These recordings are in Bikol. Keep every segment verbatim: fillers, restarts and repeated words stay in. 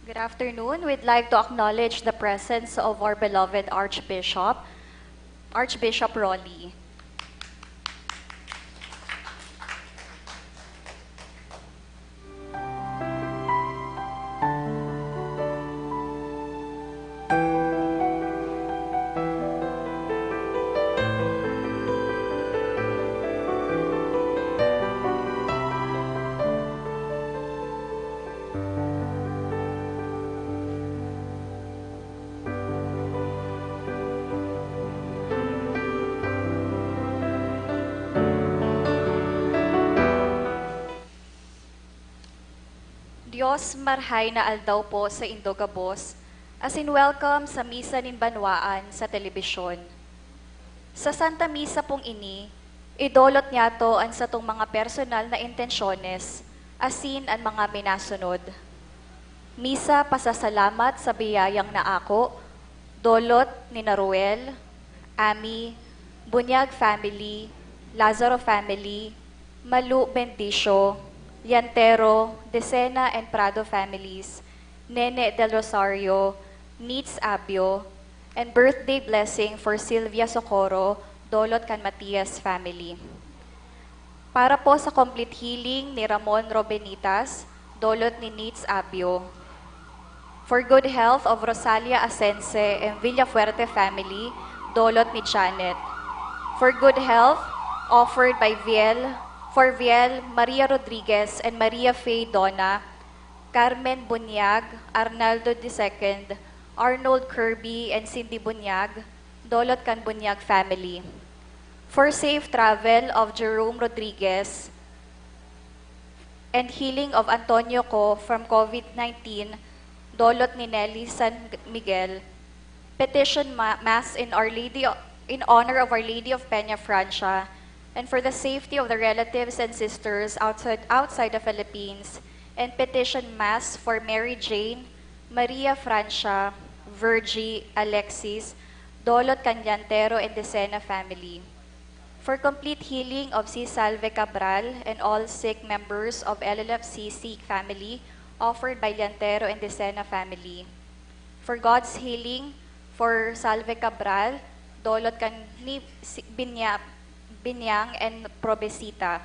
Good afternoon. We'd like to acknowledge the presence of our beloved Archbishop, Archbishop Rolly. Dios, marhay na aldaw po sa indo gabos, asin welcome sa Misa nin Banwaan sa telebisyon. Sa Santa Misa pong ini, idolot niyato an satong mga personal na intensyones asin an mga minasunod. Misa pasasalamat sa biyayang naako, dolot ni Naruel, Ami, Bunyag family, Lazaro family, Malu Bendicio, Yantero, Decena and Prado families, Nene Del Rosario, Nits Abio, and birthday blessing for Sylvia Socorro, dolot kan Matias family. Para po sa complete healing ni Ramon Robenitas, dolot ni Nits Abio. For good health of Rosalia Asense and Villafuerte family, dolot ni Janet. For good health, offered by Viel, for Viel, Maria Rodriguez and Maria Faye Dona, Carmen Bunyag, Arnaldo the second, Arnold Kirby and Cindy Bunyag, dolot kan Bunyag family. For safe travel of Jerome Rodriguez and healing of Antonio Co from COVID nineteen, dolot ni Nelly San Miguel. Petition ma-, Mass in Our Lady o-, in honor of Our Lady of Peña Francia, and for the safety of the relatives and sisters outside, outside the Philippines, and petition Mass for Mary Jane, Maria Francia, Virgie, Alexis, dolot kan Llantero and Decena family. For complete healing of si Salve Cabral and all sick members of L L F C sick family, offered by Llantero and Decena family. For God's healing for Salve Cabral, dolot kan ni si-, Binya-, Binyang and Probesita.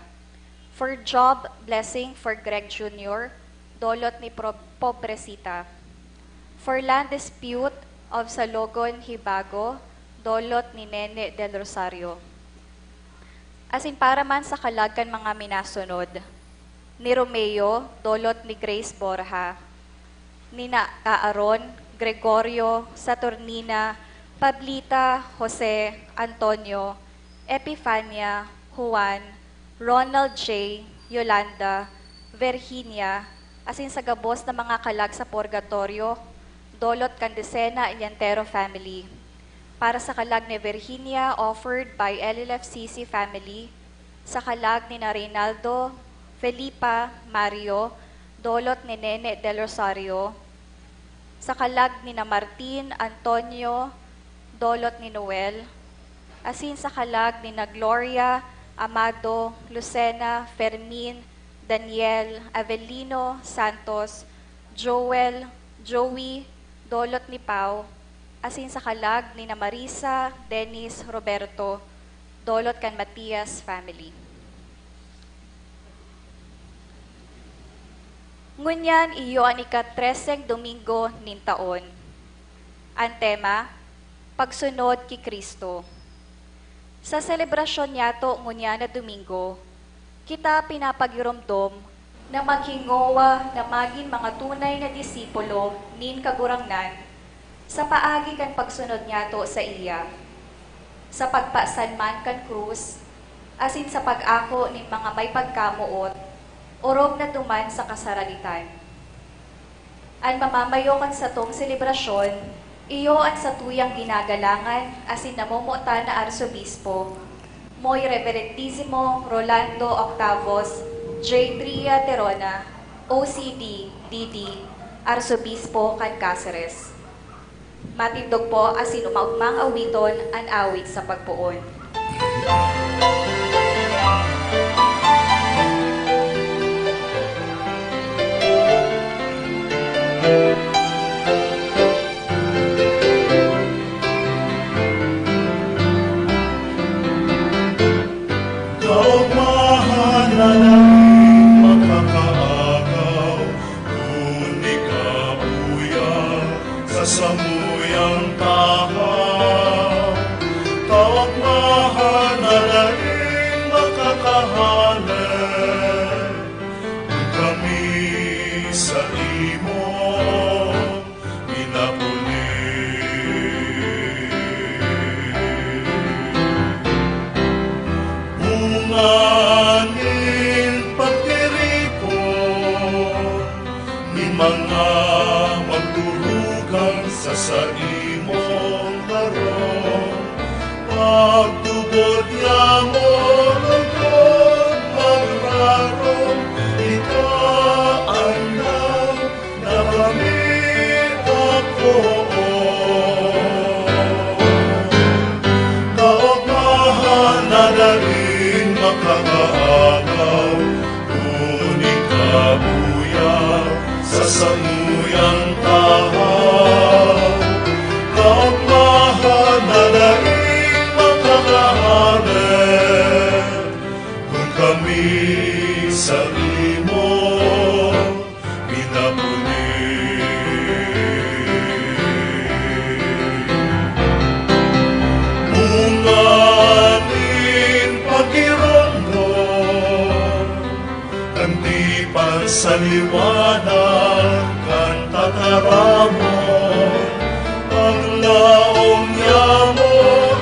For job blessing for Greg Junior, dolot ni Pro-, Pobresita. For land dispute of Salogon Hibago, dolot ni Nene Del Rosario. Asin para man sa kalag kan mga minasunod, ni Romeo, dolot ni Grace Borja, ni na Aaron, Gregorio, Saturnina, Pablita, Jose, Antonio, Epifania, Juan, Ronald J, Yolanda, Virginia, asin sa gabos na mga kalag sa purgatoryo, dolot kan Decena Llantero family. Para sa kalag ni Virginia, offered by L L F C C family, sa kalag ni na Reynaldo, Felipa, Mario, dolot ni Nene Del Rosario, sa kalag ni na Martin, Antonio, dolot ni Noel, asin sa kalag ni na Gloria, Amado, Lucena, Fermin, Daniel, Avelino, Santos, Joel, Joey, dolot ni Pau, asin sa kalag ni na Marisa, Dennis, Roberto, dolot kan Matias family. Ngunyan iyo an ika-treseng Domingo nin taon. An tema, Pagsunod ki Cristo. Sa selebrasyon niyato ngunyan na Domingo, kita pinapagiromdom na maghingowa na magin mga tunay na disipulo nin Kagurangnan sa paagi kan pagsunod niyato saiya, sa pagpasan man kan krus, asin sa pag-ako nin mga may pagkamoot, orog na duman sa kasaralitan. An mamamayo kan satong selebrasyon, iyo an satuyang ginagalangan asin namomotan na Arsobispo, Moy Reverendisimo Rolando Octavos J Tria Terona, O C D, D D, Arsobispo kan Caceres. Matindog po asin umaogmang awiton an awit sa pagpoon. Samuyang tahaw, kaogmahan na daing makakahale, kami sa imo pinapuli. Bunga nin pagtiripon ni mga magturugang sa saimong harong. Pagtubod niamo lugod magrarom, ika an na kami ako. Kaogmahan na daing makakaagaw, kun ikabuya sa samuyang tahaw. Kaogmahan na daing makakahale, kun kami sa imo pinapuli. Bunga nin pagiromdom kan tipan sa liwanag kan tataramon, paglaom niamo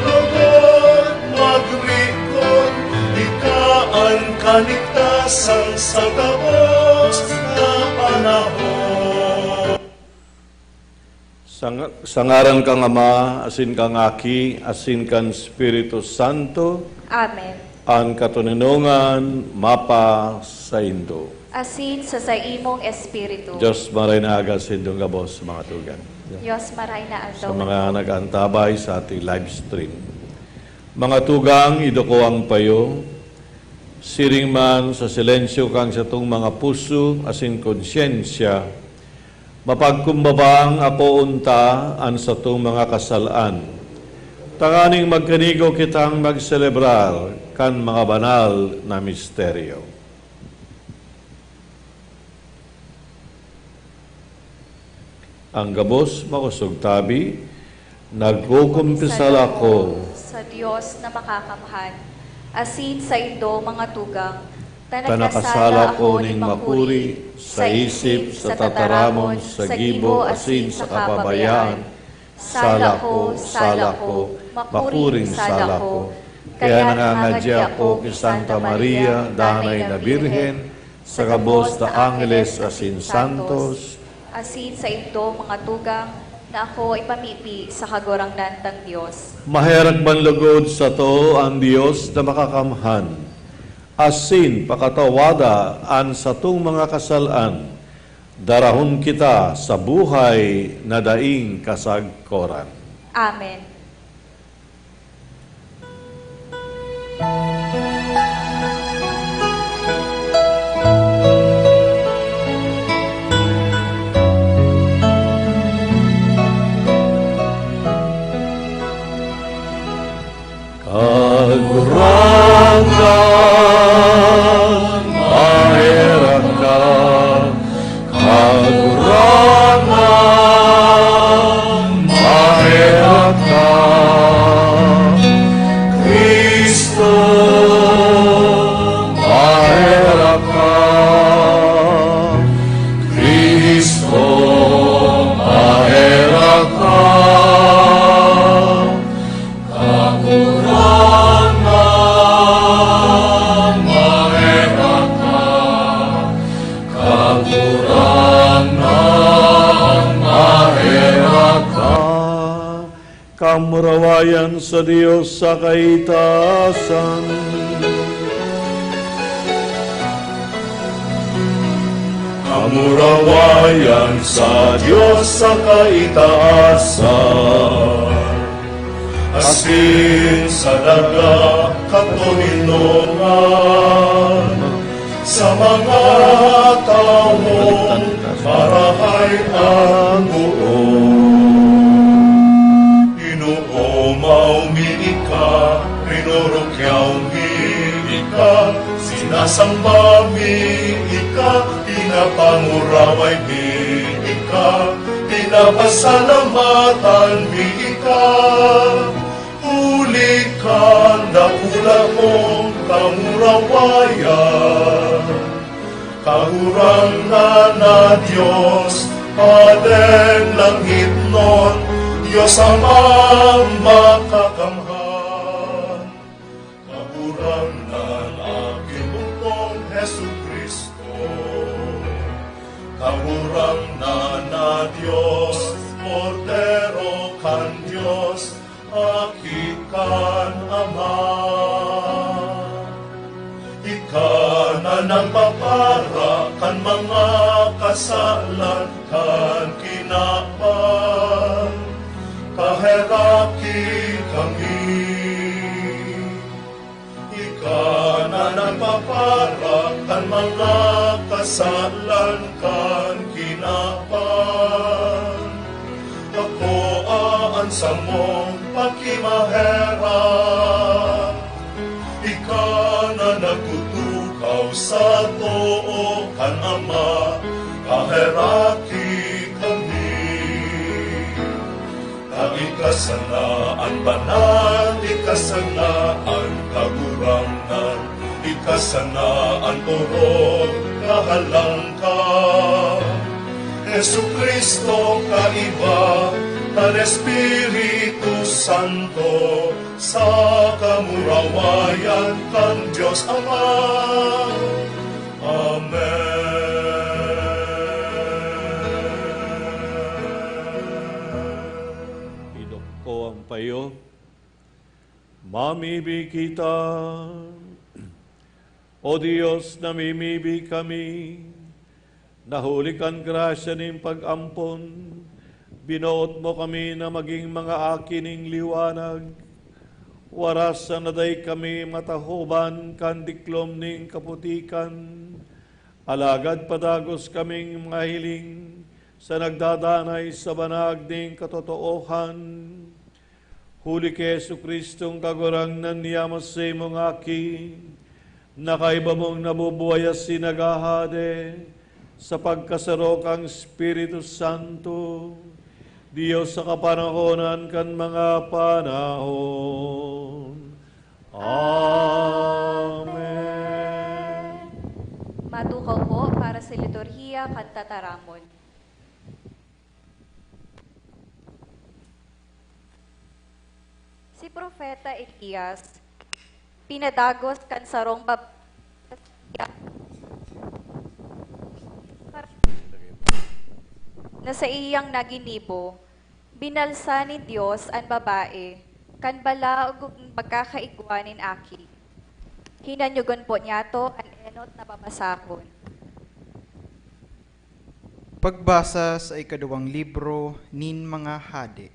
lugod magrikot, ika an kaligtasan sa gabos na panahon. Sa nga-, sa ngaran kan Ama, asin kan Aki, asin kan Espiritu Santo. Amen. An katoninongan mapa saindo. Asin sa saimong espiritu. Diyos maray na aga sindong gabos, mga tugang. Diyos maray na aldaw. Sa mga nag-aantabay sa ating live stream. Mga tugang, iduko ang payo. Siring man sa silensyo kan satong mga puso asin konsyensya, mapagkumbabang akoon ta an satong mga kasal-an, tanganing magkanigo kitang magselebrar kan mga banal na misteryo. Ang gabos, makosog tabi, nagkukumpisal ako sa Dios na makakamhan, asin saindo, mga tugang, ta nakasala ako nin makuri, sa isip, sa tataramon, sa gibo, asin sa kapabayaan. Sala ko, sala ko, makuring sala ko. Kaya nangangadya ako ki Santa Maria, Danay na Birhen, sa gabos na angeles asin santos, asin saindo, mga tugang, na ako ipamibi sa Kagurangnan tang Dios. Maherak man lugod sato an Dios na Makakamhan, asin pakatawada an satong mga kasal-an, darahon kita sa buhay na daing kasagkoran. Amen. Kagurangnan, maherak ka. Kagurangnan, maherak ka. Cristo, maherak ka. Cristo, maherak ka. Kagurangnan, maherak ka. Kagurangnan, maherak ka. Kamurawayan sa Dios sa kaitaasan. Kamurawayan sa Dios sa kaitaasan. Asin sa daga katoninongan, sa mga tawong marahay an boot. Ginoo, maumi ika, rinurukyaw mi ika, sinasamba mi ika, pinapanguraway mi ika, pina- Pasalamatan mi ika, huli kan dakula mong kamurawayan. Kagurangnan na Dios, Padeng langitnon, Dios Amang makakamhan. Kagurangnan, aking bugtong Jesu-Cristo. Kagurangnan na Dios, Kordero kan Dios, Aki kan Ama. Ika na nagpapara kan mga kasalan kan kinaban. Kaheraki kami. Ika na nagpapara kan mga kasalan kan kinaban. Akoa an samong pakimaherak. Ika na nagtutukaw sa too kan Ama, kaheraki kami. Ta ika sana an banal, ika sana an kagurangnan, ika sana an orog kahalangka. Jesu-Cristo, kaiba kan Espiritu Santo, sa kamurawayan kan Dios Ama. Amen. Idok ko ang payo. Mamibi kita. O Dios, namimibi kami, na huli kan grasya nin pag-ampon, binoot mo kami na magin mga aki nin liwanag. Waras na dai kami matahoban kan diklom nin kaputikan, alagad padagos kaming mga hiling sa nagdadanay sa banag nin katotoohan. Huli ki Jesu-Cristong Kagurangnan, yaman sa imong Aki, na kaiba mong nabubuhay asin naghahade sa pagkasaro kan Espiritu Santo, Dios sa kapanahonan kan mga panahon. Amen. Matukaw po para sa liturhiya kan tataramon. Si Propeta Elias pinadagos kan sarong bab-, na saiyang naginibo, binalsa nin Dios an babae kan balaog nin pagkakaigwa nin aki. Hinanyogon po niyato an enot na babasahon. Pagbasa sa ikaduwang libro nin mga Hade.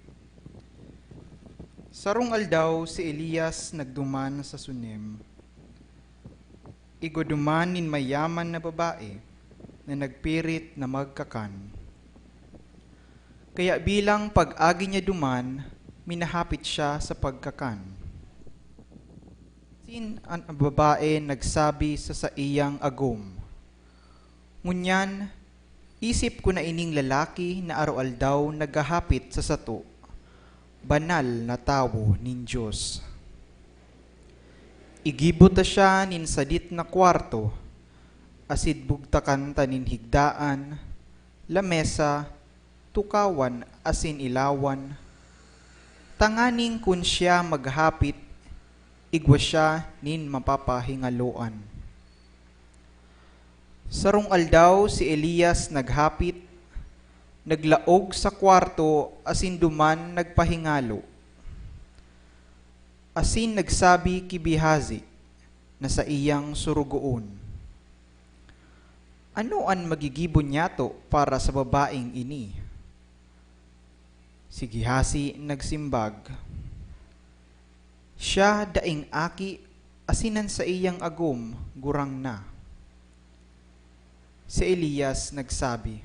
Sarong aldaw, si Elias nagduman sa Sunem. Igwa duman nin mayaman na babae na nagpirit na magkakan. Kaya bilang pag-agi niya duman, minahapit siya sa pagkakan. Asin an babae nagsabi sa saiyang agom, "Ngunyan, isip ko na ining lalaki na aroaldaw naghahapit sa sato, banal na tawo nin Dios." Igibo ta siya nin sadit na kwarto, asin bugtakan ta nin higdaan, lamesa, tukawan asin ilawan, tanganing kun siya maghapit, igwa siya nin mapapahingaloan. Sarong aldaw, si Elias naghapit, naglaog sa kwarto asin duman nagpahingalo. Asin nagsabi ki Gehazi, na saiyang sorogoon, "Ano an magigibo niyato para sa babaeng ini?" Si Gehazi nagsimbag, "Siya daing aki, asin an saiyang agom gurang na." Si Elias nagsabi,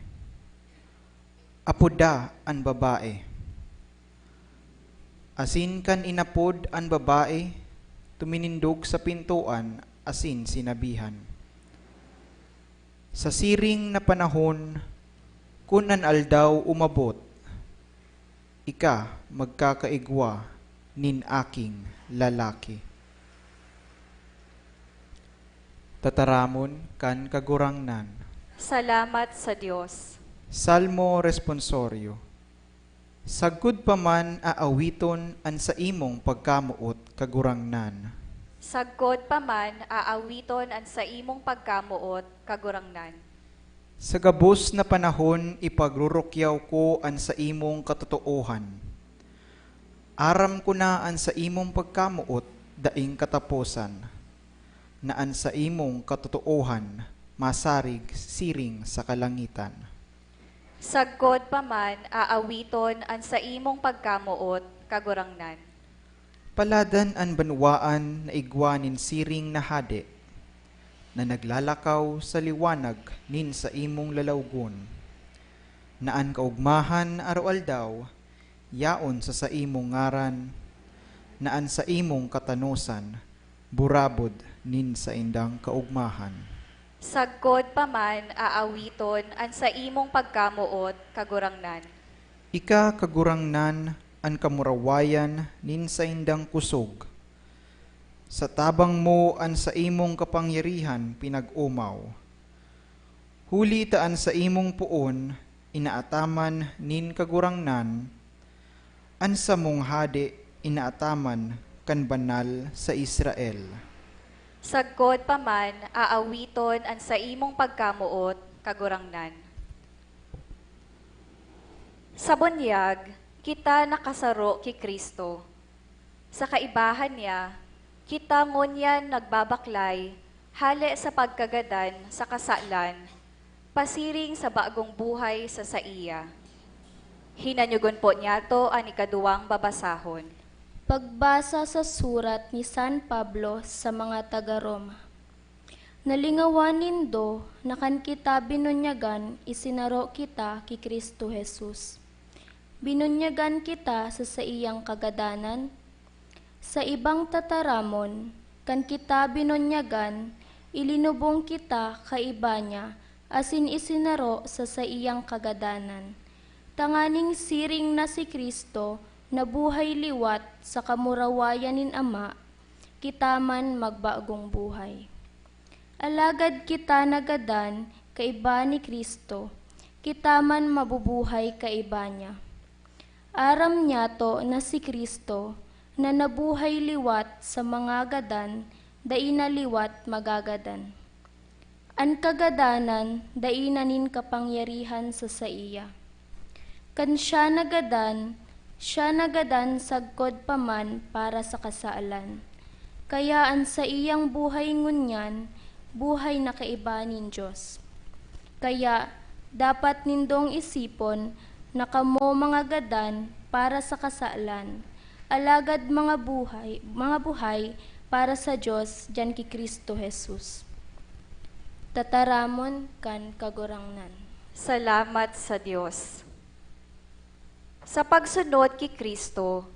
"Apoda an babae." Asin kan inapod an babae, tuminindog sa pintoan asin sinabihan, "Sa siring na panahon, kun an aldaw umabot, Ika magkakaigwa nin aking lalaki. Tataramon kan Kagurangnan. Salamat sa Dios. Salmo Responsorio. Sagkod pa man aawiton an saimong pagkamoot, Kagurangnan. Sagkod pa man aawiton an saimong pagkamoot, Kagurangnan. Sa gabos na panahon ipagrurukyaw ko an saimong katotoohan. Aram ko na an saimong pagkamoot daing kataposan, na an saimong katotoohan masarig siring sa kalangitan. Sagkod pa man aawiton an saimong pagkamoot, Kagurangnan. Paladan an banwaan na igwa nin siring na hade, na naglalakaw sa liwanag nin saimong lalawgon, na an kaogmahan aroaldaw yaon sa saimong ngaran, na an saimong katanosan burabod nin saindang kaogmahan. Sagkod pa man aawiton an saimong pagkamoot, Kagurangnan. Ika, Kagurangnan, an kamurawayan nin saindang kusog. Sa tabang mo an saimong kapangyarihan pinag-omaw. Huli ta an saimong poon inaataman nin Kagurangnan, an samong hade inaataman kan Banal sa Israel. Sagkod pa man aawiton an saimong pagkamoot, Kagurangnan. Sa bunyag, kita nakasaro ki Cristo. Sa kaibahan niya, kita ngunyan nagbabaklay hale sa pagkagadan sa kasalan, pasiring sa bagong buhay sa saiya. Hinanyogon po niyato an ikaduwang babasahon. Pagbasa sa surat ni San Pablo sa mga taga Roma. Nalingawan nindo na kan kita binunyagan, isinaro kita ki Cristo Jesus. Binunyagan kita sa saiyang kagadanan. Sa ibang tataramon, kan kita binunyagan, ilinubong kita kaiba niya, asin isinaro sa saiyang kagadanan, tanganing siring na si Cristo nabuhay liwat sa kamurawayan nin Ama, kita man magbagong buhay. Alagad kita nagadan kaiba ni Cristo, kita man mabubuhay kaiba niya. Aram niyato na si Cristo, na nabuhay liwat sa mga gadan, dai na liwat magagadan. An kagadanan dai na nin kapangyarihan sa saiya. Kan siya nagadan, siya nagadan sagkod pa man para sa kasalan. Kaya an saiyang buhay ngunyan, buhay na kaiba nin Dios. Kaya, dapat nindong isipon na kamo mga gadan para sa kasalan, alagad mga buhay, mga buhay para sa Dios diyan ki Cristo Jesus. Tataramon kan Kagurangnan. Salamat sa Dios. Sa pagsunod ki Cristo,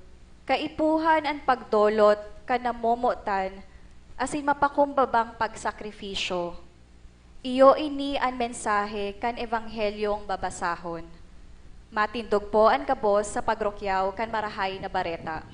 kaipuhan an pagdolot kan namomotan asin mapakumbabang pagsakripisyo. Iyo ini an mensahe kan Evanghelyong babasahon. Matindog po an gabos sa pagrukyaw kan Marahay na Bareta.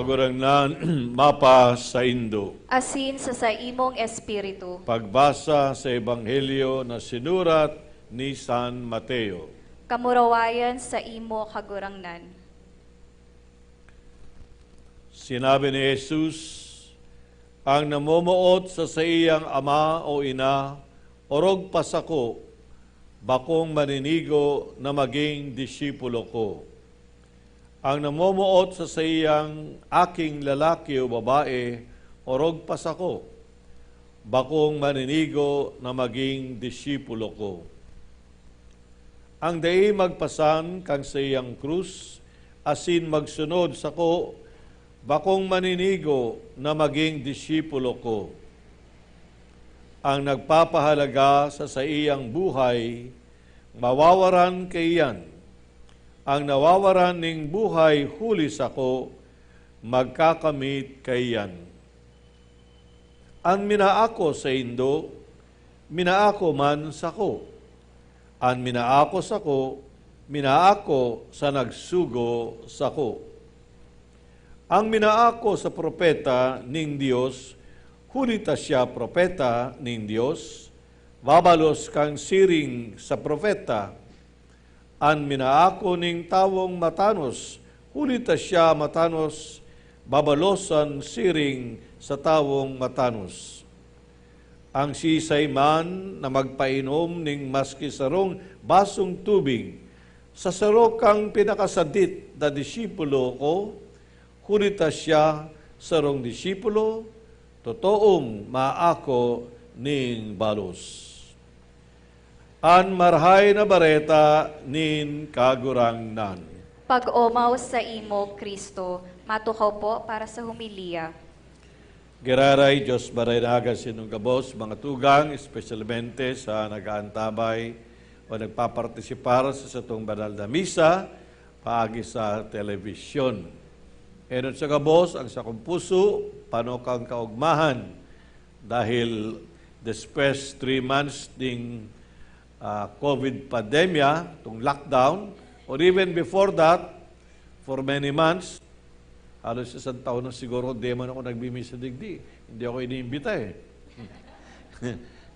Kagurangnan, mapa saindo. Asin sa saimong espiritu. Pagbasa sa Ebanghelyo na sinurat ni San Mateo. Kamurawayan sa imo, Kagurangnan. Sinabi ni Jesus, "Ang namomoot sa saiyang ama o ina, orog pa sako, bakong maninigo na magin disipulo ko. Ang namomoot sa saiyang aking lalaki o babae, orog pa sako, bakong maninigo na magin disipulo ko. Ang dai magpasan kan saiyang krus asin magsunod sako, bakong maninigo na magin disipulo ko. Ang nagpapahalaga sa saiyang buhay, mawawaran kaiyan. Ang nawawaran nin buhay huli sako, magkakamit kaiyan. An minaako saindo, minaako man sako. An minaako sako, minaako sa nagsugo sako. An minaako sa propeta nin Dios, huli ta siya propeta nin Dios, babalos kan siring sa propeta. An minaako nin tawong matanos, huli ta siya matanos, babalosan siring sa tawong matanos. An siisay man na magpainom nin maski sarong basong tubig sa saro kang pinakasadit na disipulo ko, huli ta siya sarong disipulo, totoong maako nin balos." An Marahay na Bareta nin Kagurangnan. Pag-omaw sa imo, Kristo. Matukaw po para sa homilya. Giraray, Diyos Marahay na Aga sinong gabos, mga tugang, espesyalmente sa nag-aantabay o nagpapartisipar sa satong banal na misa paagi sa telebisyon. Enot sa gabos, ang sakong puso, panokang kaugmahan, dahil despues three months ding, ah, COVID pandemya, itong lockdown, or even before that, for many months, halos isang taon na siguro, di man ako nagbimisa digdi. Hindi ako iniimbita eh.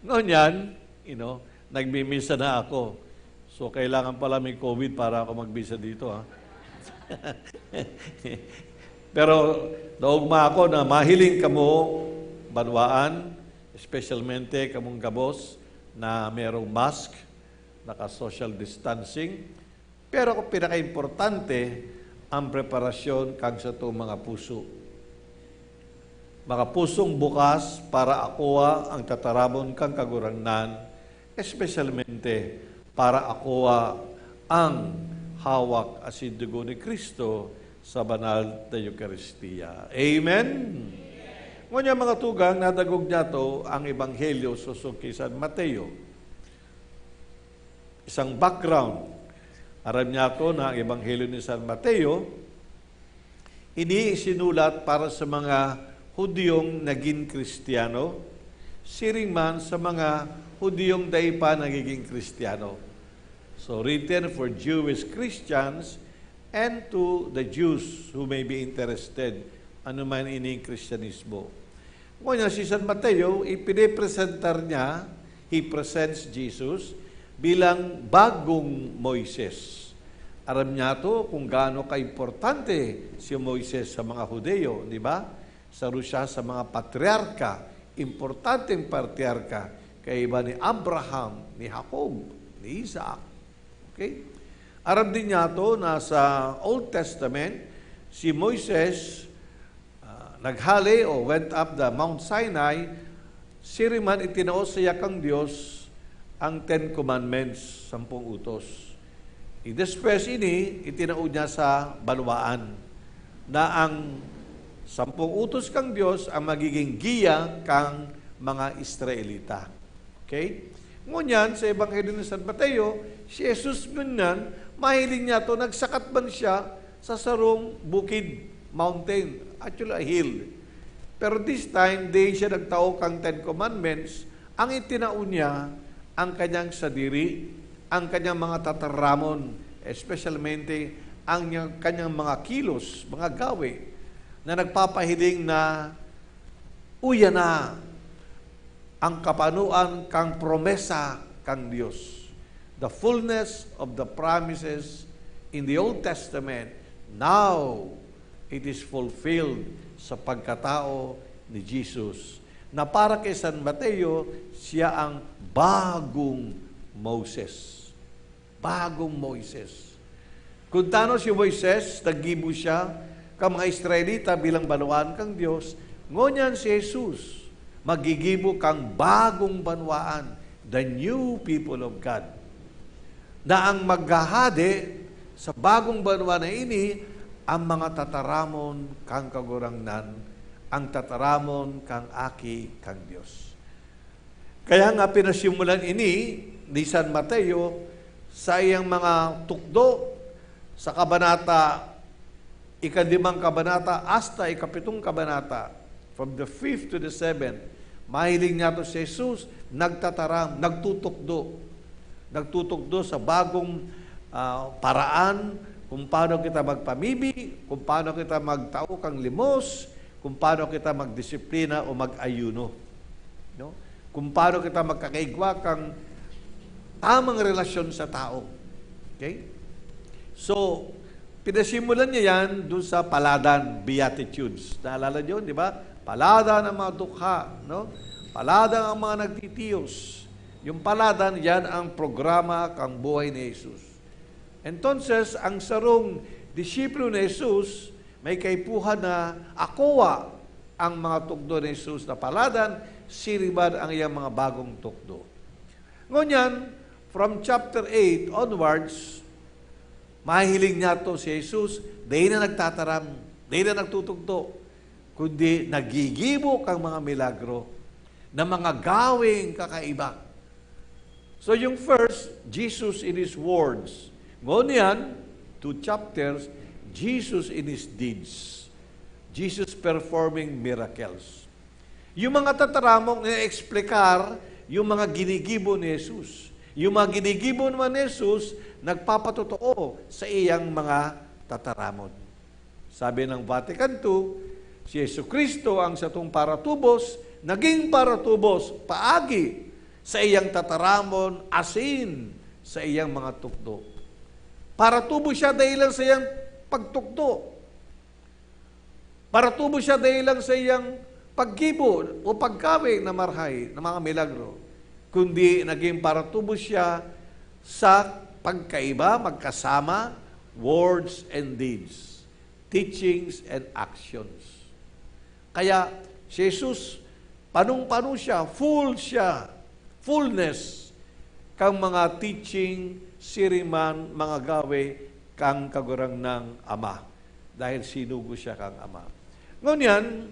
Ngunyan, you know, nagbimisa na ako. So, kailangan pala may COVID para ako magbisa dito, ha? Pero naugma ako na mahiling kamo, banwaan, espesyalmente kamong gabos na merong mask, naka-social distancing. Pero ang pinakaimportante, ang preparasyon kan satong mga puso. Mga pusong bukas para akoa ang tataramon kan Kagurangnan, espesyalmente para akoa ang hawak asin dugo ni Cristo sa banal na Eukaristia. Amen? Ngunyan, mga tugang, nadangog niyato ang Ebanghelyo sosog ki San Mateo. Isang background. Aram niyato na ang Ebanghelyo ni San Mateo, ini sinulat para sa mga Hudiyong nagin Kristiyano, siring man sa mga Hudiyong dai pa nagiging Kristiyano. So, written for Jewish Christians and to the Jews who may be interested, ano man ining Kristyanismo. Ngunyan, si San Mateo, ipinepresentar niya, he presents Jesus bilang bagong Moises. Aram niyato kung gaano kaimportante si Moises sa mga Hudiyo, di ba? Saro siya sa mga patriarka, importanteng patriarka, kaiba ni Abraham, ni Jacob, ni Isaac. Okay? Aram din niyato na sa Old Testament, si Moises, ah, naghale o went up the Mount Sinai, siring man itinao saiya kan Dios ang Ten Commandments, sampung utos. Despues ini, itinao niya sa banwaan na ang sampung utos kan Dios ang magiging giya kan mga Israelita. Okay? Ngunyan, sa Ebanghelyo ni San Mateo, si Jesus ngunyan, mahiling niyato, nagsakat man siya sa sarong bukid, mountain, actually a hill. Pero this time, di siya nagtao kan Ten Commandments. Ang itinao niya, ang kanyang sadiri, ang kanyang mga tataramon, espesyalmente ang niyang, kanyang mga kilos, mga gawe. na nagpapahiling na uya na ang kapanoan kan promesa kan Dios. The fullness of the promises in the Old Testament, now it is fulfilled sa pagkatao ni Jesus, na para kay San Mateo, siya ang bagong Moses. Bagong Moises. Kun tano si Moises, naggibo siya kan mga Israelita bilang banwaan kan Dios, ngunyan si Jesus maggigibo kan bagong banwaan, the new people of God, na ang maghahade sa bagong banwaan na ini, ang mga tataramon kan Kagurangnan, ang tataramon kan Aki kan Dios. Kaya nga pinasimulan ini ni San Mateo sa iyang mga tukdo sa kabanata, ikalimang kabanata hasta ikapitong kabanata, from the fifth to the seventh, mahiling niyato si Jesus nagtataram, nagtutukdo. Nagtutukdo sa bagong, ah, paraan kung paano kita magpamibi, kung paano kita magtao kan limos, kung paano kita magdisiplina o mag-ayuno, no? Kung paano kita magkakaigwa kan tamang relasyon sa tao. Okay? So, pinasimulan niya yan dun sa paladan, Beatitudes. Naalala niyo, di ba? Paladan ang mga dukha, no? Paladan ang mga nagtitiyos. Yung paladan, yan ang programa kan buhay ni Jesus. Entonces, ang sarong disipulo ni Jesus, may kaipuhan na akoa ang mga tukdo ni Jesus na paladan, siriban ang iyang mga bagong tukdo. Ngunyan, from chapter eight onwards, mahihiling niyato si Jesus, dai na nagtataram, dai na nagtutugdo, kundi naggigibo kan mga milagro na mga gaweng kakaiba. So, yung first, Jesus in His words. Ngunyan, two chapters, Jesus in His deeds. Jesus performing miracles. Yung mga tataramong i-explicar yung mga ginigibo ni Jesus. Yung mga ginigibo naman ni Jesus, nagpapatotoo sa iyang mga tataramon. Sabi ng Vatican two, si Jesu-Cristo ang satong paratubos, naging paratubos paagi sa iyang tataramon asin sa iyang mga tukdo. Paratubos siya dai lang sa iyang pagtukdo. Paratubos siya dai lang sa iyang paggibo o pagkawe na marahay na mga milagro, kundi naging paratubos siya sa pagkaiba, magkasama, words and deeds, teachings and actions. Kaya si Jesus, panong-pano siya, full siya, fullness kan mga teaching, siriman, mga gawe kan Kagurangnan Ama, dahil sinugo siya kan Ama. Ngunyan,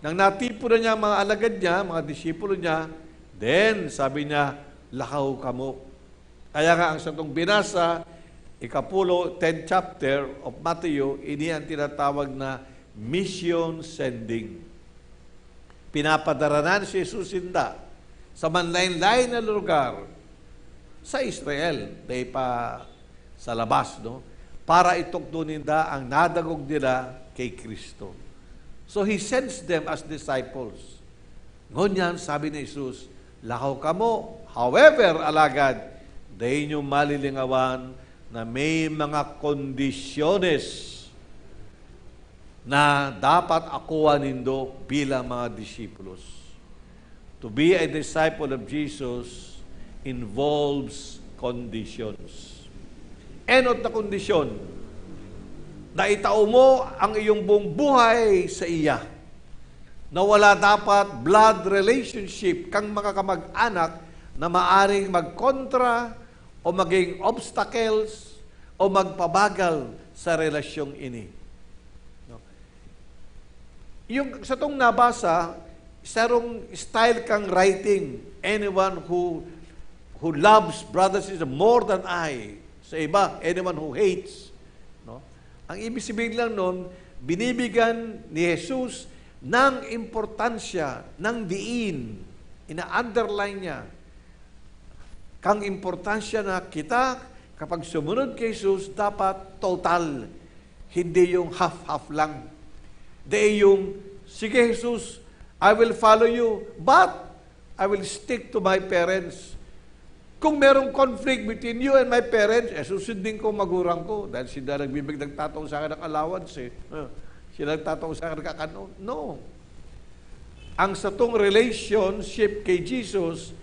nang natipon na niya ang mga alagad niya, mga disipulo niya, then, sabi niya, "Lakaw kamo." Kaya nga, ang satong binasa, ikapulo, tenth chapter of Mateo, ini ang tinatawag na mission sending. Pinapadaranan si Jesus sinda sa manlaen-laen na lugar sa Israel, dai pa sa labas, no? Para itukdo ninda ang nadangog nila kay Cristo. So, He sends them as disciples. Ngunyan, sabi ni Jesus, "Lakaw kamo, however, alagad, dai niyo malilingawan na may mga kondisyones na dapat akoa nindo bilang mga disipulos." To be a disciple of Jesus involves conditions. Enot na kondisyon, na itao mo ang iyong buong buhay sa iya, na wala dapat blood relationship kang mga kamag-anak na maaring magkontra o maging obstacles o magpabagal sa relasyong ini. No? Yung satong nabasa, sarong style kang writing, anyone who who loves brothers is more than I. Sa iba, anyone who hates. No? Ang ibig sabihin lang nun, binibigyan ni Jesus ng importansya, ng diin, ina-underline niya. Kang importansya na kita, kapag sumunod kay Jesus, dapat total, hindi yung half-half lang. Dai yung, "Sige, Jesus, I will follow you, but I will stick to my parents." Kung merong conflict between you and my parents, eh, susundin ko magurang ko dahil sila nagbibig-, nagtatao sa akin ng allowance, eh. Ah, sila nagtatao sa akin ng kakanon. No. Ang satong relationship kay Jesus,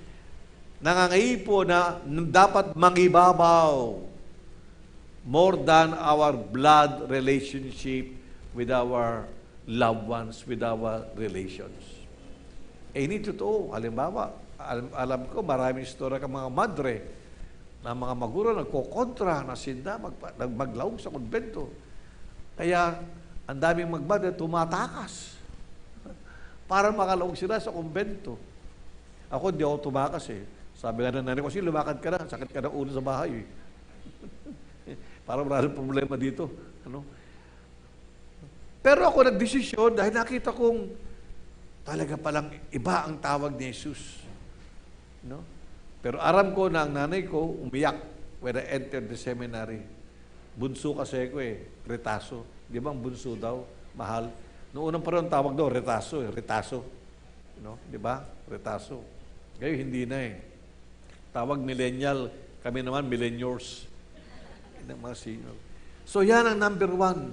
nangangaipo na dapat mangibabaw more than our blood relationship with our loved ones, with our relations. Eh, ini totoo. Halimbawa, alam, alam ko, maraming istorya ka mga madre na mga magulang nagkokontra na sinda magpa-, nag-, maglaog sa kumbento. Kaya, ang daming magmadre tumatakas para makalaog sila sa kumbento. Ako, di ako tumakas eh. Sabi nga ng nanay ko, "Sige, lumakad ka na. Sakit ka ng ulo sa bahay eh." Para wala nang problema dito. Ano? Pero ako nagdesisyon dahil nakita kong talaga palang iba ang tawag ni Jesus. No? Pero aram ko na ang nanay ko umiyak when I entered the seminary. Bunso kasi ako eh, retaso. Di ba ang bunso daw, mahal? Noong unang panahon, tawag daw, retaso eh, retaso. No? Di ba? Retaso. Ngayon, hindi na eh. Tawag millennial, kami naman millennials. Yan ang mga senior. So, yan ang number one.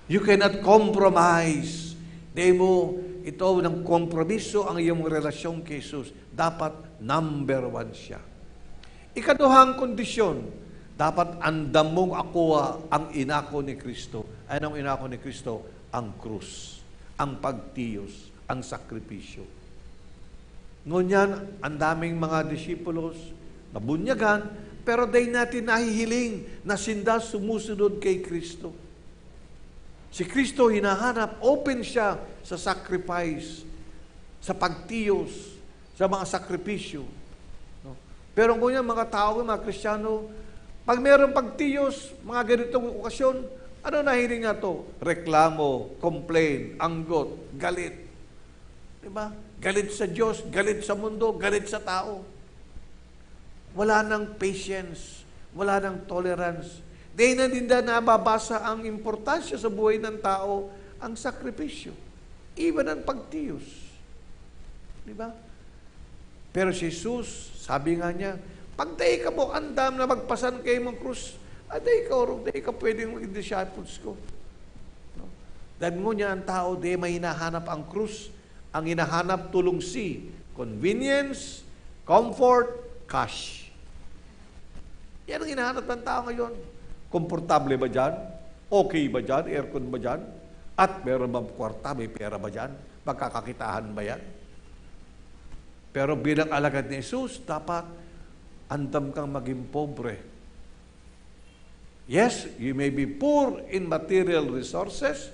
You cannot compromise. Di mo ito ng kompromiso ang iyong relasyon kay Jesus. Dapat number one siya. Ikaduhang kondisyon, dapat andam mong akua ang inako ni Cristo. Anong inako ni Cristo? Ang krus, ang pagtiyos, ang sakripisyo. Ngunyan, ang daming mga disipulos, nabunyagan, pero dai natin nahihiling na sinda sumusunod kay Cristo. Si Cristo hinahanap, open siya sa sacrifice, sa pagtiyos, sa mga sakripisyo. No? Pero ngunyan, mga tao, mga Kristiyano, pag mayroong pagtiyos, mga ganitong okasyon, ano nahiling nato? Reklamo, complain, anggot, galit. Di ba? Galit sa Diyos, galit sa mundo, galit sa tao. Wala nang patience, wala nang tolerance. Dai na ninda nababasa ang importansya sa buhay ng tao, ang sakripisyo, even ang pagtiyos. Di ba? Pero si Jesus, sabi nga niya, "Pag dai kamo andam na magpasan kay mong krus, ah, dai ka orog, dai ka pwedeng maging disciples ko." No? Dahil ngunyan ang tao, di may hinahanap ang krus. Ang hinahanap, tulong si convenience, comfort, cash. Yan ang hinahanap ng tao ngayon. Komportable ba dyan? Okay ba dyan? Aircon ba dyan? At meron bang kwarta? May pera ba dyan? Magkakakitahan ba yan? Pero bilang alagad ni Jesus, dapat andam kang maging pobre. Yes, you may be poor in material resources,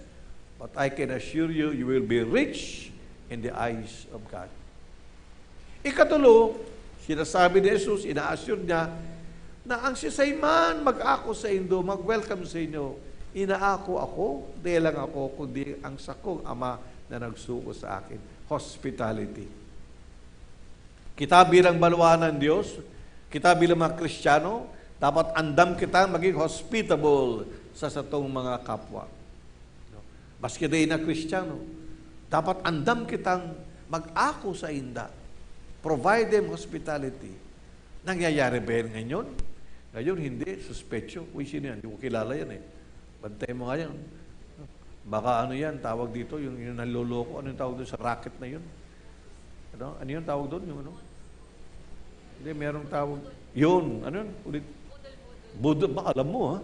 but I can assure you, you will be rich in the eyes of God. Ikatulo, sinasabi ni Jesus, ina-assure niya, na ang siisay man mag-ako saindo, mag-welcome sa inyo, inaako ako, di lang ako, kundi ang sakong Ama na nagsugo sa akin. Hospitality. Kita bilang banwaan ng Diyos, kita bilang mga Kristiyano, dapat andam kita maging hospitable sa satong mga kapwa. No? Maski dai na Kristiyano, dapat andam kitang mag-ako sainda. Provide them hospitality. Nangyayari ba yan ngayon? Ngayon, hindi. Suspetso. Uy, sino yan? Hindi ko kilala yan eh. Bantay mo nga yan. Baka ano yan, tawag dito, yung, yung nanloloko. Ano yung tawag doon sa racket na yun? Ano? Ano yung tawag doon? Yung ano? Hindi, merong tawag. Yun. Ano yun? Ulit. Budol. Baka alam mo, ha?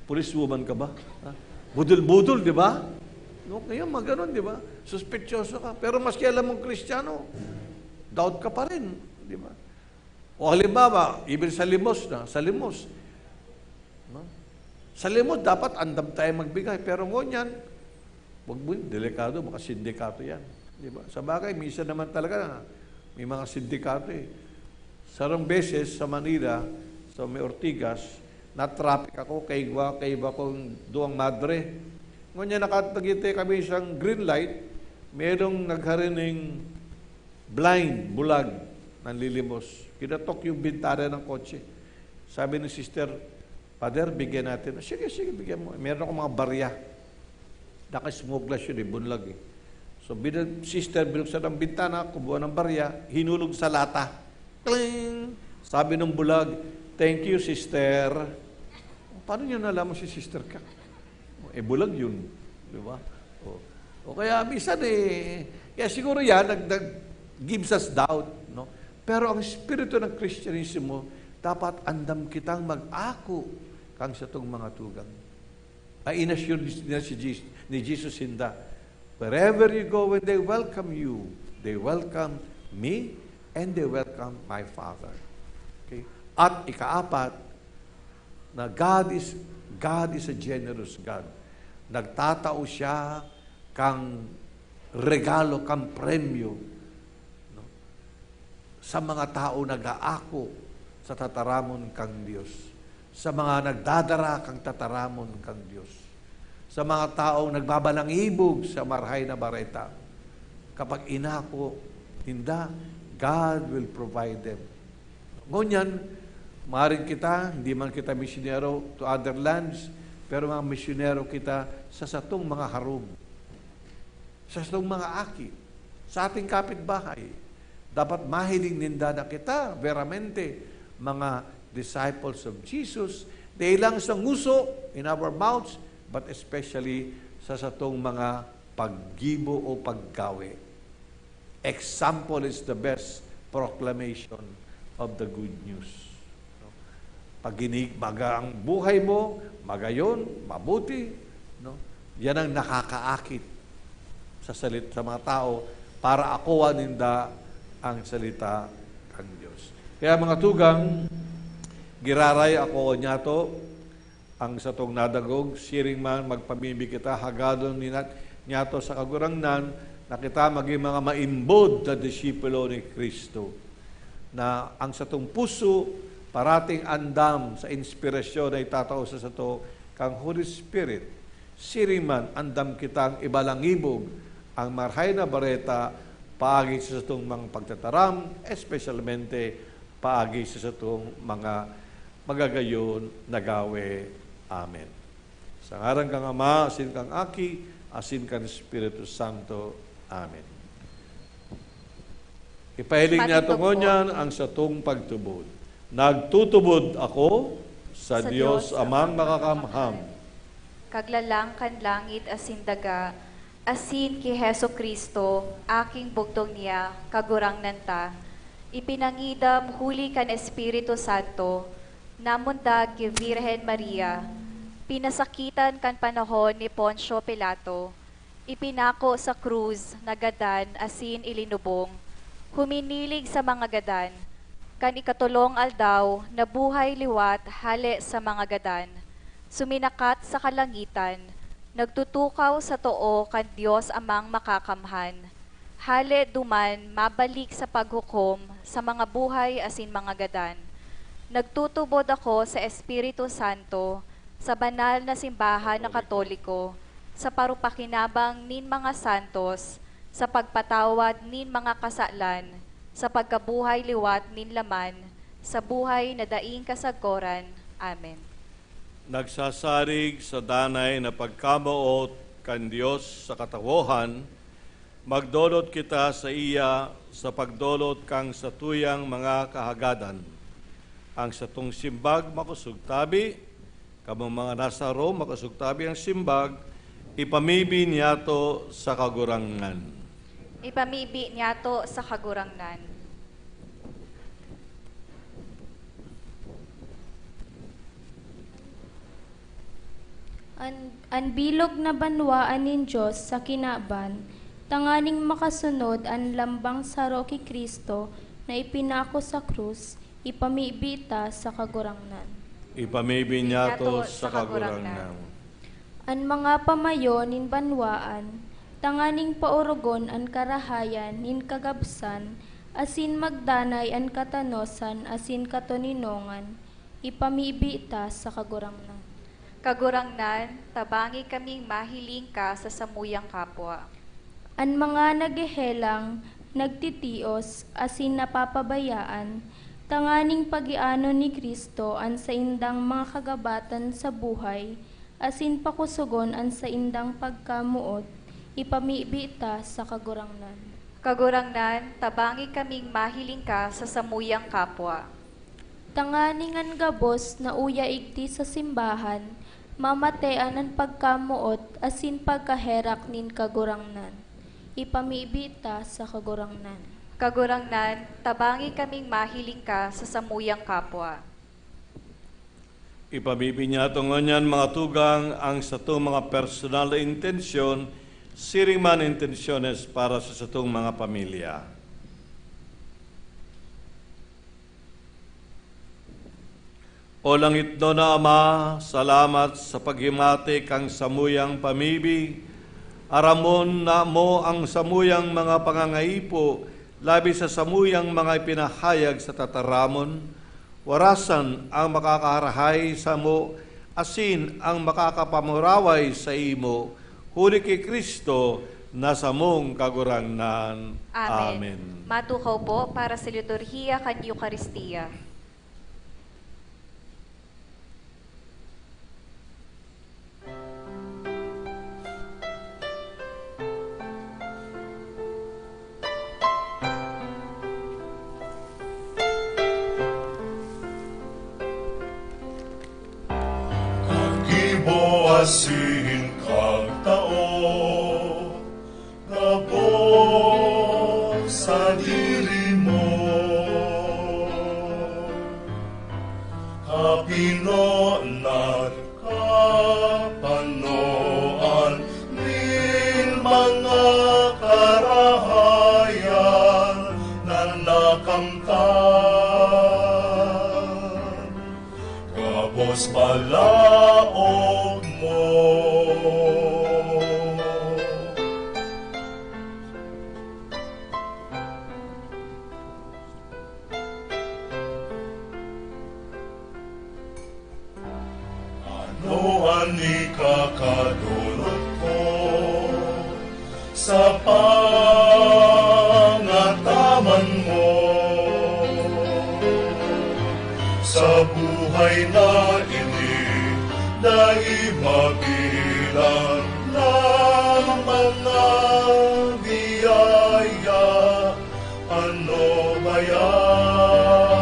Policewoman ka ba? Ha? Budol-budol, di ba? No, ngayon, mga ganun, di ba? Suspetsoso ka. Pero maski alam mong Kristiyano, doubt ka pa rin, di ba? O halimbawa, even sa limos na, sa limos. No? Sa limos, dapat andam tayo magbigay. Pero ngunyan, wag mo, delikado, baka sindikato yan. Di ba? Sa bagay, minsan naman talaga, may mga sindikato eh. Sarong beses sa Manila, sa may Ortigas, na-traffic ako, kaigwa, kaiba kong duwang madre. Ngunyan, nakatagite kami isang green light, merong nagharining blind, bulag, nanlilimos. Kinatok yung bintana ng kotse. Sabi ni sister, "Pader, bigyan natin." "Sige, sige, bigyan mo." Meron akong mga barya. Naka-smoke glass yun eh, bunlag eh. So, bin-, sister, binuksan ang bintana, kumuha ng barya, hinulog sa lata. Kling! Sabi ng bulag, "Thank you, sister." Paano niya nalaman si sister ka? Eh, bulag yun. Di ba? O, o kaya minsan eh, kaya siguro yan, nag, nag, gives us doubt, no? Pero ang espiritu ng Kristyanismo, dapat andam kitang mag-ako kang satong mga tugang. Ay, in-assure ni, ni, si Jesus, ni Jesus sinda, "Wherever you go, when they welcome you, they welcome me and they welcome my Father." Okay? At ikaapat, na God is, God is a generous God. Nagtatao siya kang regalo, kang premyo, no? Sa mga tao nag-aako sa tataramon kang Dios, sa mga nagdadara kang tataramon kang Dios, sa mga taong nagbabalangibog sa Marahay na Bareta. Kapag inako ninda, God will provide them. Ngunyan, maring kita, hindi man kita misyonero to other lands, pero mga misyonero kita sa satong mga harong, sa satong mga aki, sa ating kapitbahay. Dapat mahiling ninda na kita, veramente, mga disciples of Jesus, dai lang sa nguso, in our mouths, but especially sa satong mga paggibo o paggawe. Example is the best proclamation of the good news. No? Pag inig-, maga ang buhay mo, magayon, mabuti, no? Yan ang nakakaakit sa salit-, sa mga tao para akoa ninda ang salita kan Dios. Kaya, mga tugang, giraray ako niyato, ang satong nadangog, siring man magpamibi kita, hagadon ninat-, niyato sa Kagurangnan na kita magin mga maimbod na disipulo ni Cristo, na ang satong puso parating andam sa inspirasyon na itatao sa sato kang Holy Spirit. Siring man, andam kitang ibalangibog ang Marahay na Bareta paagi sa satong mga pagtataram, espesyalmente paagi sa satong mga magagayon na gawe. Amen. Sa ngaran kan Ama, asin kan Aki, asin kan Espiritu Santo. Amen. Ipahiling niyato ngunyan ang satong pagtubod. Nagtutubod ako sa Dios Amang Makakamham, Kaglalang kan langit asin daga, asin ki Jesu-Cristo, aking bugtong niya, Kagurangnan ta, ipinangidam huli kan Espiritu Santo, namundag ki Virgen Maria, pinasakitan kan panahon ni Poncio Pilato, ipinako sa krus, nagadan asin ilinubong, huminilig sa mga gadan, kan ikatolong aldaw nabuhay liwat hale sa mga gadan, suminakat sa kalangitan, nagtutukaw sa too kan Dios Amang Makakamhan. Hale duman mabalik sa paghukom sa mga buhay asin mga gadan. Nagtutubod ako sa Espiritu Santo, sa banal na simbahan na Katoliko, sa parupakinabang nin mga santos, sa pagpatawad nin mga kasalan, sa pagkabuhay liwat nin laman, sa buhay na daing kasagkoran. Amen. Nagsasarig sa danay na pagkamoot kan Dios sa katawohan, magdolot kita saiya sa pagdolot kan satuyang mga kahagadan. Ang satong simbag makosog tabi, kamong mga nasa harong, makosog tabi ang simbag, ipamibi niyato sa Kagurangnan. Ipamibi niyato sa Kagurangnan. An, an bilog na banwaan nin Dios sa kinaban, tanganing makasunod an lambang saro ki Cristo na ipinako sa krus, ipamibi ta sa Kagurangnan. Ipamibi niyato sa Kagurangnan. An mga pamayo nin banwaan, tanganing paorogon an karahayan nin kagabsan, asin magdanay an katanosan asin katoninongan, ipamibi ta sa Kagurangnan. Kagurangnan, tabangi kaming mahiling ka sa samuyang kapwa. An mga naghehelang, nagtitios, asin napapabayaan, tanganing pagianon ni Cristo an saindang mga kagabatan sa buhay, asin pakosogon an saindang pagkamoot, ipamibi ta sa Kagurangnan. Kagurangnan, tabangi kaming mahiling ka sa samuyang kapwa. Tanganing an gabos na uya igdi sa simbahan, mamatean an pagkamoot asin pagkaherak nin Kagurangnan. Ipamibi ta sa Kagurangnan. Kagurangnan, tabangi kaming mahiling ka sa samuyang kapwa. Ipamibi niyato ngunyan, mga tugang, ang satong mga personal na intensyon, siring man intensyones para sa satong mga pamilya. O langitnon na Ama, salamat sa paghimati kan samuyang pamibi. Aramon namo an samuyang mga pangangaipo, labi sa samuyang mga ipinahayag sa tataramon. Warasan an makakaharahay samo asin an makakapamuraway saimo, huli ki Cristo na samong Kagurangnan. Amen. Amen. Matukaw po para sa liturhiya kan Eukaristia. Kagibo asin kagtao, gabos sadiri mo. Kapinonan, kapanoan nin mga karahayan na nakamtan, gabos balaog mo. Ano an ikakadolot ko sa pangataman mo? Sa buhay na ini, dai mabilang na mga biyaya. Ano ba yan?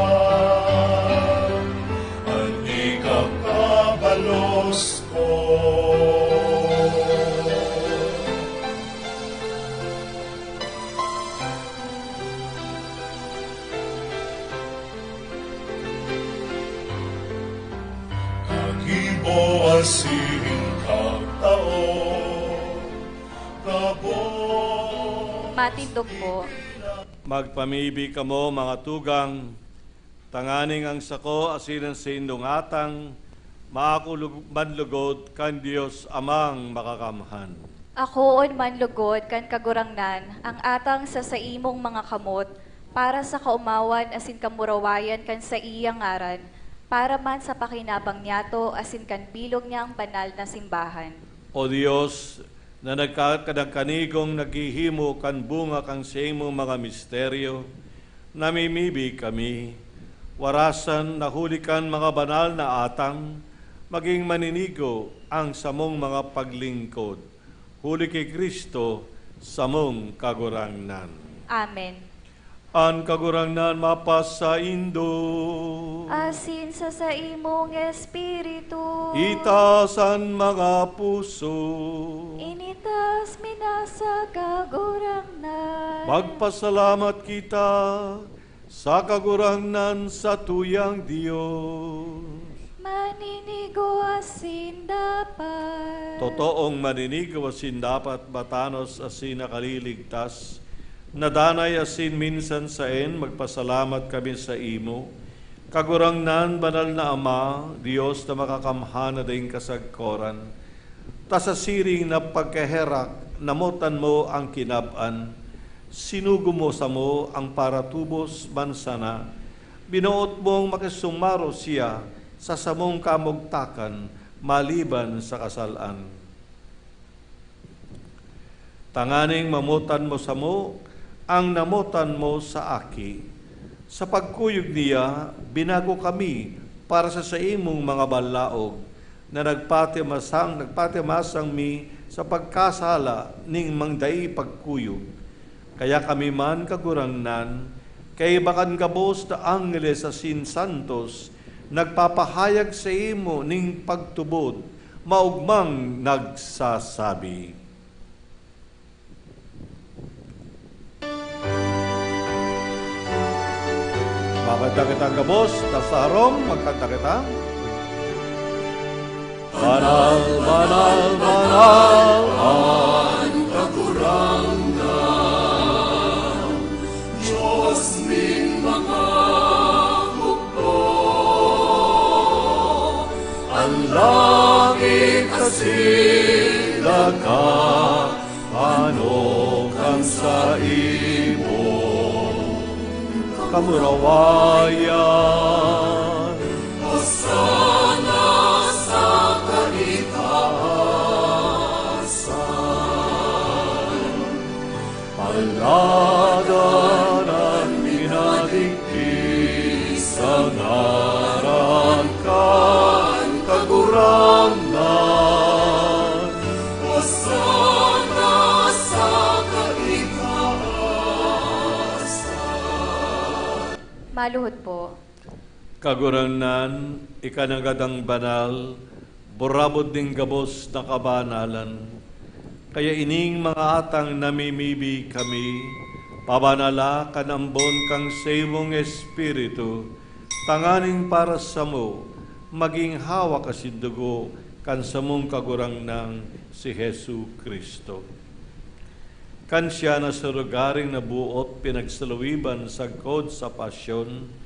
An ikakabalos ko. Kagibo asin kagtao, gabos. Matindog po. Magpamibi kamo, mga tugang, tanganing ang sako asin an saindong atang maako lug-, manlugod kan Dios Amang Makakamhan. Akoon manlugod kan Kagurangnan ang atang sa saimong mga kamot, para sa kaomawan asin kamurawayan kan saiyang ngaran, para man sa pakinabang niyato asin kan bilog niyang banal na simbahan. O Dios, na nagka-, nagkanigong naghihimo kan bunga kan saimong mga misteryo, namimibi kami, warasan na huli kan mga banal na atang, maging maninigo ang samong mga paglingkod. Huli ki Cristo, samong Kagurangnan. Amen. An Kagurangnan mapasaindo. Asin sa saimong espiritu. Itaas an mga puso. Initaas mi na sa Kagurangnan. Magpasalamat kita sa Kagurangnan, satuyang Dios. Maninigo asin dapat. Totoong maninigo asin dapat, matanos asin nakaliligtas, na danay asin minsan saen, magpasalamat kami saimo, Kagurangnan, Banal na Ama, Dios na makakamhan na daing kasagkoran, ta sa siring na pagkaherak, namotan mo ang kinab-an, sinugo mo samo ang paratubos man sana, binoot mong makisumaro siya sa samong kamugtakan maliban sa kasal-an. Tanganing mamotan mo samo ang namotan mo sa Aki. Sa pagkuyog niya, binago kami para sa saimong mga balaog, na nagpatimasang, nagpatimasang mi sa pagkasala ning mga dai pagkuyog. Kaya kami man, Kagurangnan, kaiba kan gabos na angheles asin santos, nagpapahayag saimo ning pagtubod, maogmang nagsasabi. Magkanta kita gabos, ta sa harong, magkanta kita. Banal, banal, banal, an Kagurangnan, Dios nin mga hukbo. An langit asin daga ano kan saimong kamurawayan. Hosana sa kaitaasan. Paladan an minadigdi sa ngaran kan Kagurangnan. Hosana sa kaitaasan. Maluhod po. Kagurangnan, ika nanggad an banal, burabod nin gabos na kabanalan. Kaya ining mga atang namimibi kami, pabanala kan ambon kan saimong Espiritu, tanganing para samo magin hawak asin dugo kan samong Kagurangnan, si Jesu-Cristo. Kan siya na sa lugaring naboot pinagsalawiban sagkod sa pasyon,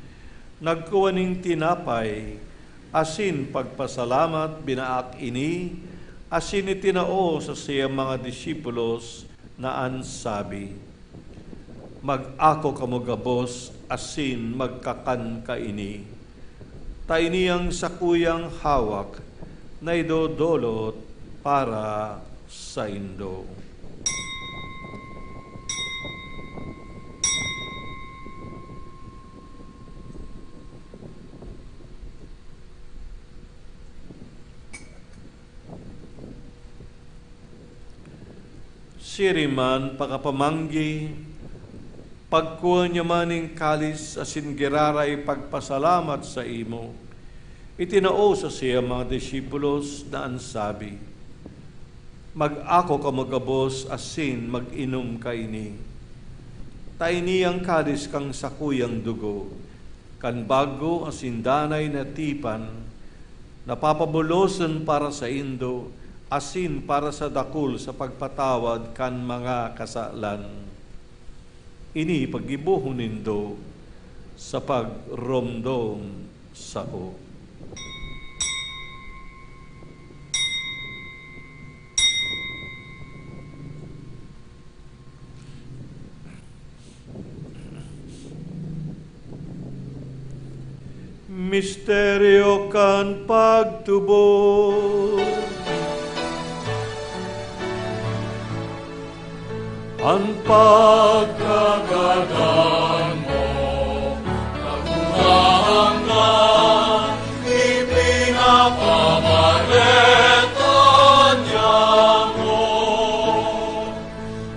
nagkua nin tinapay, asin pagpasalamat, binaak ini, asin itinao sa saiyang mga disipulos na an sabi, "Mag-ako kamo gabos asin magkakan kaini. Ta ini an sakuyang hawak na idodolot para saindo." Siring man, pakapamanggi, pagkua niya man nin kalis asin giraray pagpasalamat saimo, itinao sa saiyang mga disipulos na an sabi, "Mag-ako kamo gabos asin mag-inom kaini. Ta ini an kalis kan sakuyang dugo, kan bago asin danay na tipan, na papabuloson para saindo asin para sa dakul sa pagpatawad kan mga kasalan. Ini paggibohon nindo sa pagromdom sako." Misteryo kan pagtubod. An pagkagadan mo, naghahanggan, ipinapamareta niamo.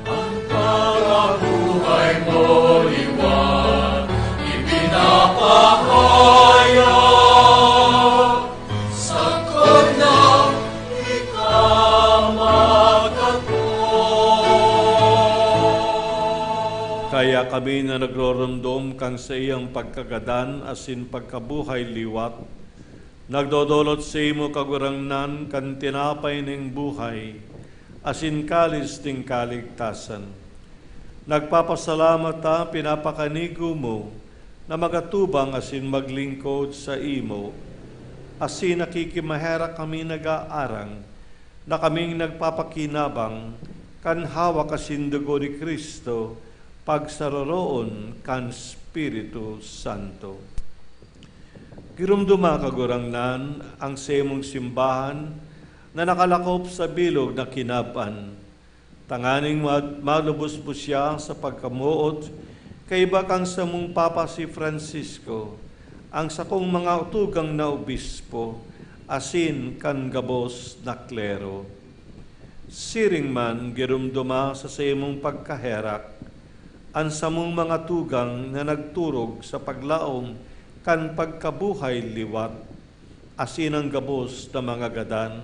An parabuhay mo liwat, ipinapahayag, sagkod na ika magkatong. Kaya kami na nagroromdom kan saiyang pagkagadan asin pagkabuhay liwat, nagdodolot saimo, Kagurangnan, kan tinapay nin buhay, asin kalis nin kaligtasan. Nagpapasalamat ta, pinapakanigo mo na magatubang asin maglingkod saimo, asin nakikimaherak kami nag-aarang na kaming nagpapakinabang kan hawak asin dugo ni Cristo, pagsaroroon kan Espiritu Santo. Giromdoma, Kagurangnan, ang saimong simbahan na nakalakop sa bilog na kinab-an, tanganing ma-, malubos mo siya sa pagkamoot kaiba kan samong Papa si Francisco, ang sakong mga tugang na obispo, asin kan gabos na klero. Siring man, giromdoma sa saimong pagkaherak an samong mga tugang na nagturog sa paglaom kan pagkabuhay liwat, asin an gabos na mga gadan.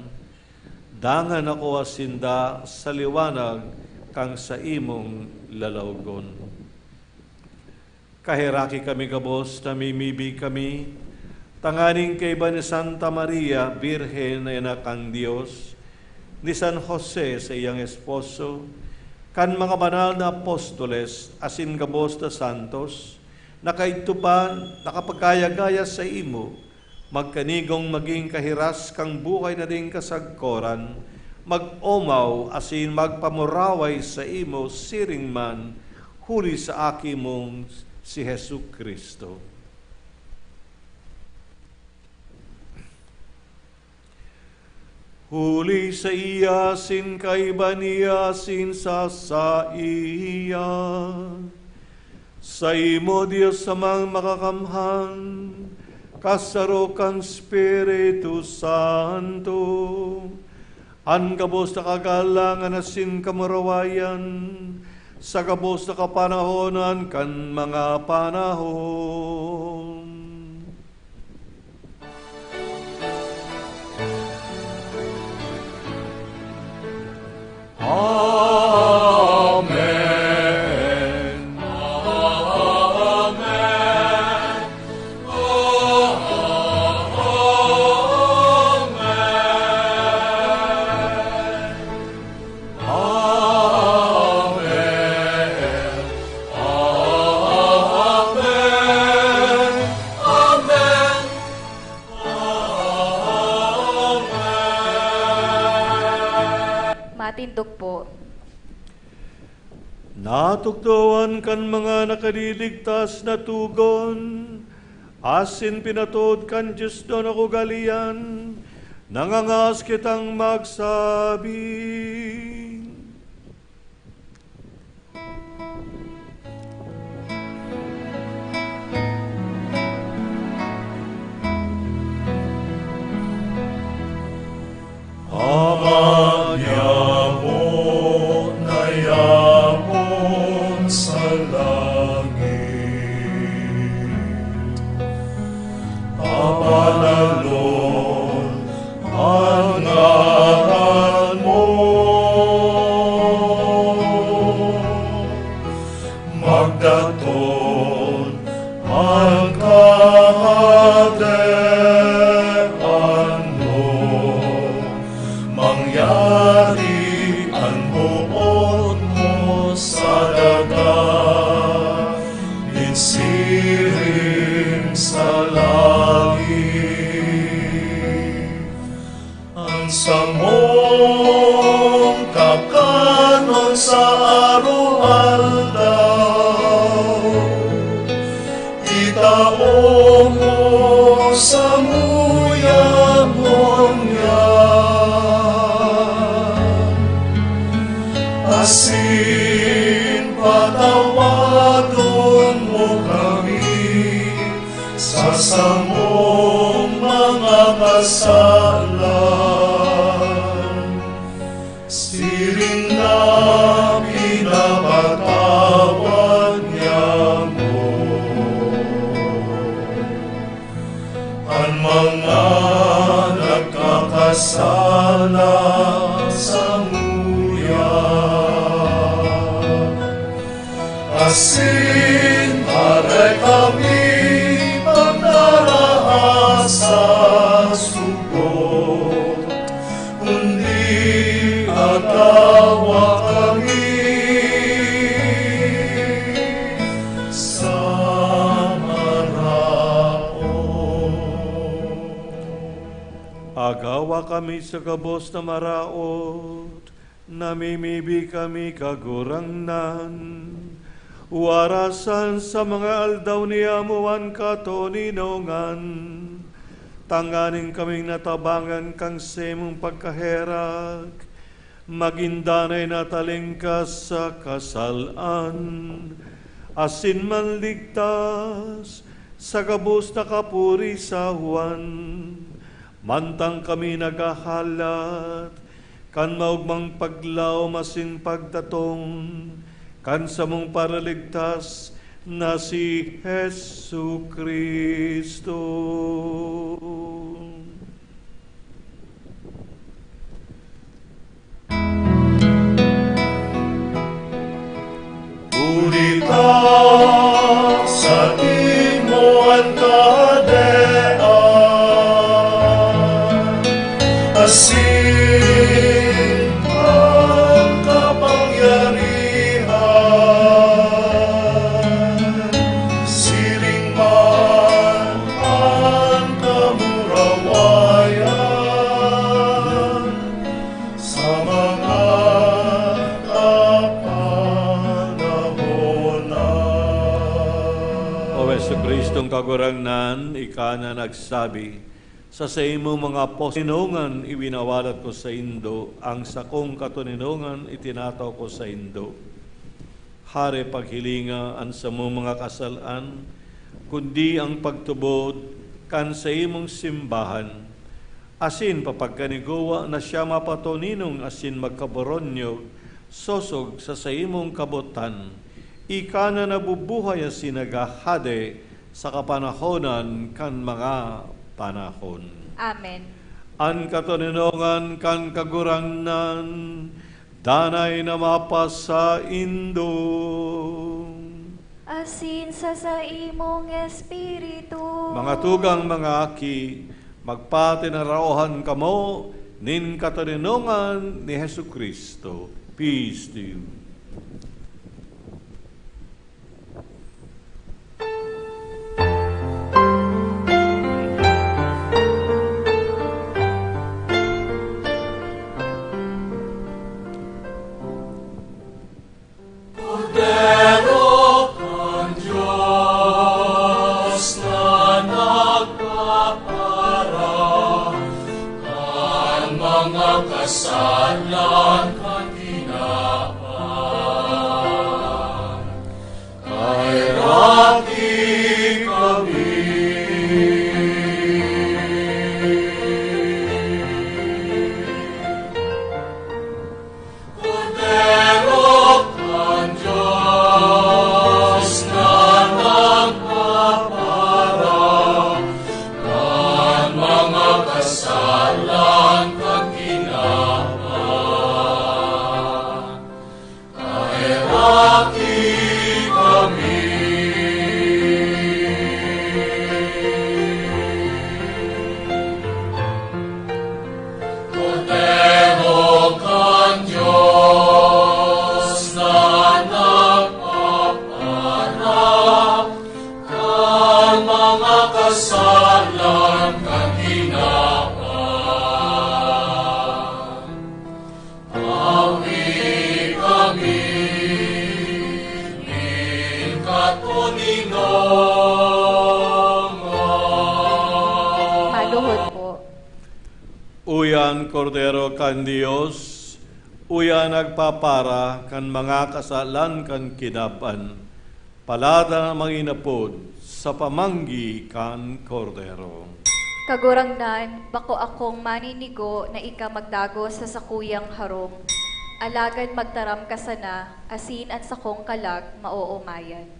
Dangan akoa sinda sa liwanag kan saimong lalawgon. Kaheraki kami gabos, namimibi kami, tanganing kaiba ni Santa Maria, Birhen na ina kan Dios, ni San Jose, saiyang esposo, kan mga banal na apostoles, asin gabos na santos, na kaidto pa nakapagkaya-gaya saimo, magkanigong magin kahiras kan buhay na daing kasagkoran, mag-omaw asin magpamuraway saimo siring man, huli sa Aki mong si Jesu-Cristo. Huli saiya, asin kaiba niya, asin sa saiya, saimo, Dios Amang Makakamhan, kasaro kan Espiritu Santo, an gabos na kagalangan asin kamurawayan, sa gabos na kapanahonan kan mga panahon. Amen. Amen. Amen. Amen. Amen. Amen. Matindog po. Natukdoan kan mga nakaliligtas na tugon, asin pinatod kan Dios na ugalian, nangangas kitang magsabi. Ama niamo na yaon sa langit, apanalon an ngaran mo. Magdaton an kahadean mo, mangyari an boot mo sa daga, nin siring sa langit. An samong kakanon sa aroaldaw, itao mo samuya ngunyan, asin patawadon mo kami sa samong mga kasalan, siring na pinapatawad niamo an mga nagkakasala samuya. Asin aray kami pagdaraha sa sugod, kundi agawa kami sa maraot. Agawa kami sa gabos na maraot. Namimibi kami, Kagurangnan, warasan sa mga aldaw niamo an katoninongan, tanganing kaming natabangan kan saimong pagkaherak, magin danay na talingkas sa kasal-an, asin manligtas sa gabos na kapurisawan, Mantang kami naghahalat kan maogmang paglaom asin pagdatong kan samong Paraligtas na si Jesu-Cristo. Huli ta saimo an kahadean, asin an kapangyarihan, siring man an kamurawayan, sa mga kapanahonan. O Jesu-Cristong Kagurangnan, ika na nagsabi, "Sa saimong mga apostol, katoninongan iwinawalat ko saindo, ang sakong katoninongan itinataw ko saindo." Hare, paghilinga an samong mga kasal-an, kundi an pagtubod kan saimong simbahan, asin papagkanigowa na siya mapatoninong asin magkaboronyog sosog sa saimong kabotan, ika na nabubuhay asin naghahade sa kapanahonan kan mga panahon. Amen. An katoninongan kan Kagurangnan danay na mapasaindo. Asin sa saimong espiritu. Mga tugang, mga aki, magpatinaraohan kamo nin katoninongan ni Jesu-Cristo. Peace to you. Kordero kan Dios na nagpapara kan mga kasalan kan kinaban. Kaheraki kami. Kordero kan Dios na nagpapara kan mga kasalan kan kinaban. Kaheraki kami. Kordero kan Dios na nagpapara kan mga kasalan kan kinaban. Awi kami nin katoninongan. Maluhod po. Uya an Kordero kan Dios, uya an nagpapara kan mga kasalan kan kinaban. Palada na manginapod sa pamanggi kan Kordero. Kagurangnan, bako akong maninigo na ika magdagos sa sakuyang harong, alagad magtaram ka sana, asin an sakong kalag maoomayan.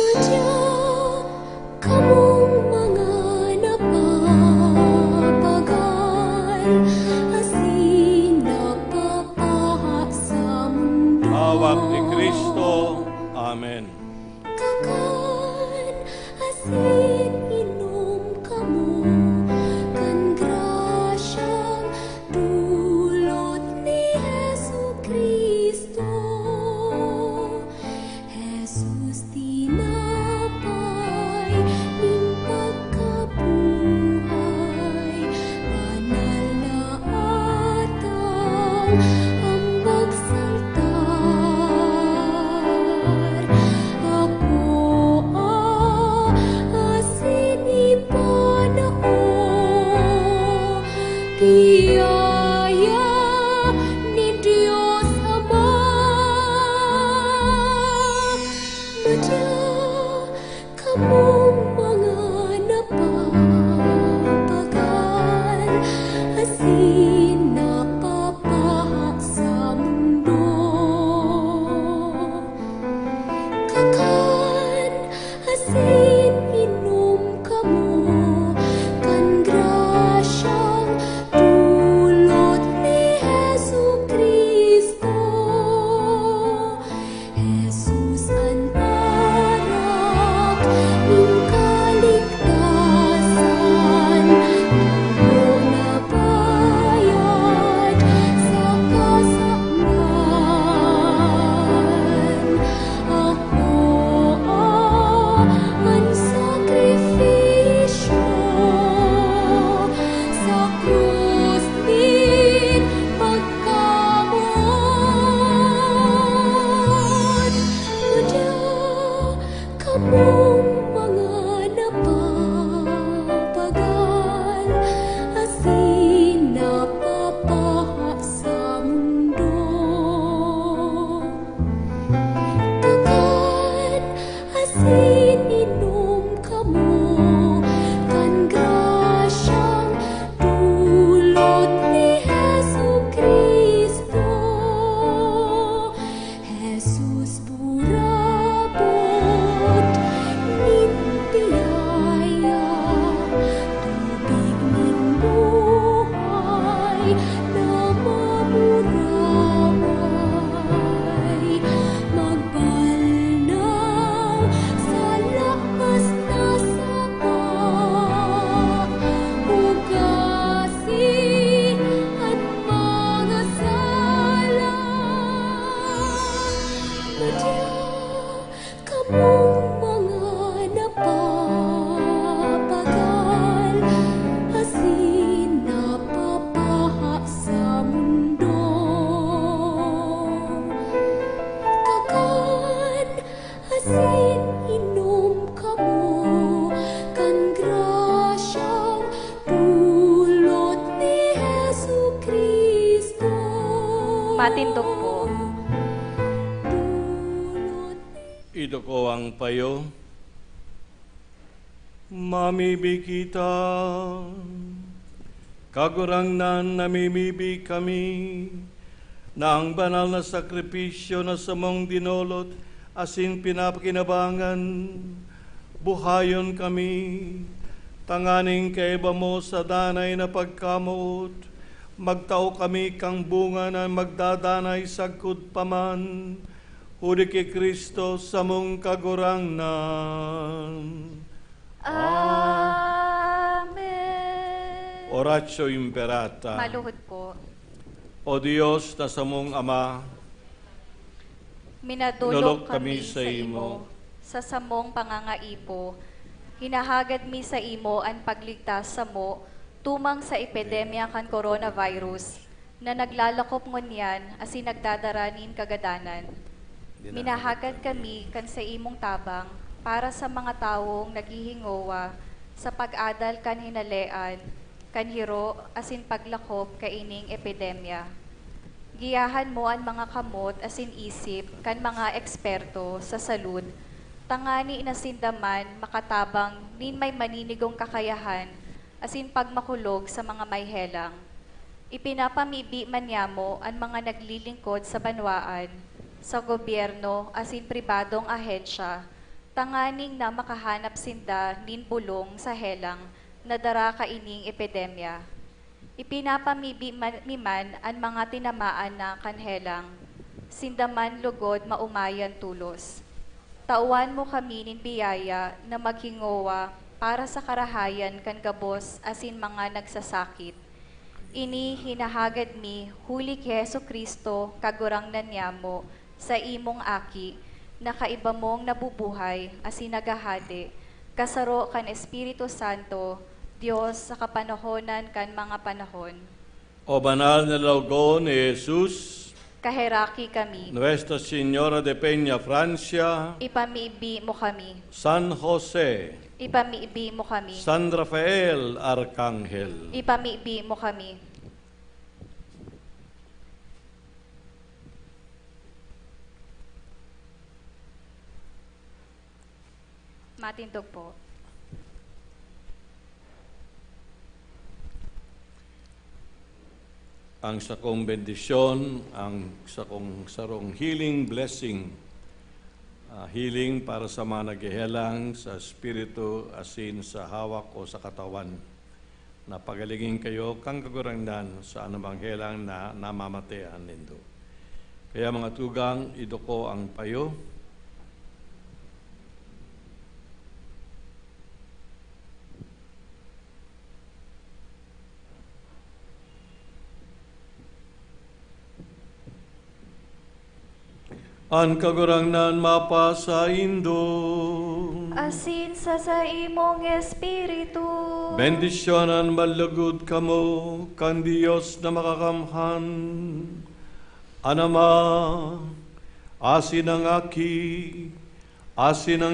Madya kamong mga napapagal asin napapaha sa mundo. Hawak ni Cristo. Amen. Kakan asin inom kamo kan grasyang dulot ni Jesu-Cristo. Tindog po. Idoko ang payo. Mamibi kita. Kagurangnan, namimibi kami na ang banal na sakripisyo na samong dinolot asin pinapakinabangan, buhayon kami, tanganing kaiba mo sa danay na pagkamoot, magtao kami kan bunga na magdadanay sagkod pa man, huli ki Cristo samong Kagurangnan. Amen. Oratio Imperata. Maluhod po. O Dios na samong Ama, Minadolok minadolok kami kami sa sa imo, imo, sa samong pangangaipo. Hinahagad mi sa imo an pagligtas samo tumang sa epidemya kan coronavirus na naglalakop ngunyan asin nagdadara nin kagadanan. Minahagad kami kan sa imong tabang para sa mga tawong naghihingowa sa pag-adal kan hinalean, kan hiro asin paglakop kaining epidemya. Giyahan mo an mga kamot asin isip kan mga eksperto sa salud, tangani na sinda man makatabang nin may maninigong kakayahan asin pagmakulog sa mga may helang. Ipinapamibi man niamo an mga naglilingkod sa banwaan, sa gobyerno asin pribadong ahensya, tanganing na makahanap sinda nin bolong sa helang na dara kaining epidemya. Ipinapamibi man, mi man an mga tinamaan na kan helang, sinda man lugod maomayan tolos. Tawan mo kami nin biyaya na maghingowa para sa karahayan kan gabos asin mga nagsasakit. Ini hinahagad mi huli ki Jesu-Cristo, Kagurangnan niamo, sa imong Aki, na kaiba mong nabubuhay asin naghahade, kasaro kan Espiritu Santo, Dios sa kapanahonan kan mga panahon. O banal na Logoo ni Jesus, Kaheraki kami. Nuestra Señora de Peña Francia, Ipamibi mo kami. San Jose, Ipamibi mo kami. San Rafael Arkanghel, Ipamibi mo kami. Matindog po. Ang sakong bendisyon, ang sakong sarong healing blessing, ah, healing para sa mga naghehelang sa espiritu asin sa hawak o sa katawan. Na pagalingin kayo kan Kagurangnan sa anumang helang na namamatean nindo. Kaya, mga tugang, iduko ang payo. An Kagurangnan mapasaindo. Asin sa saimong espiritu. Bendisyonan man lugod kamo kan Dios na Makakamhan, an Ama, asin an Aki, asin an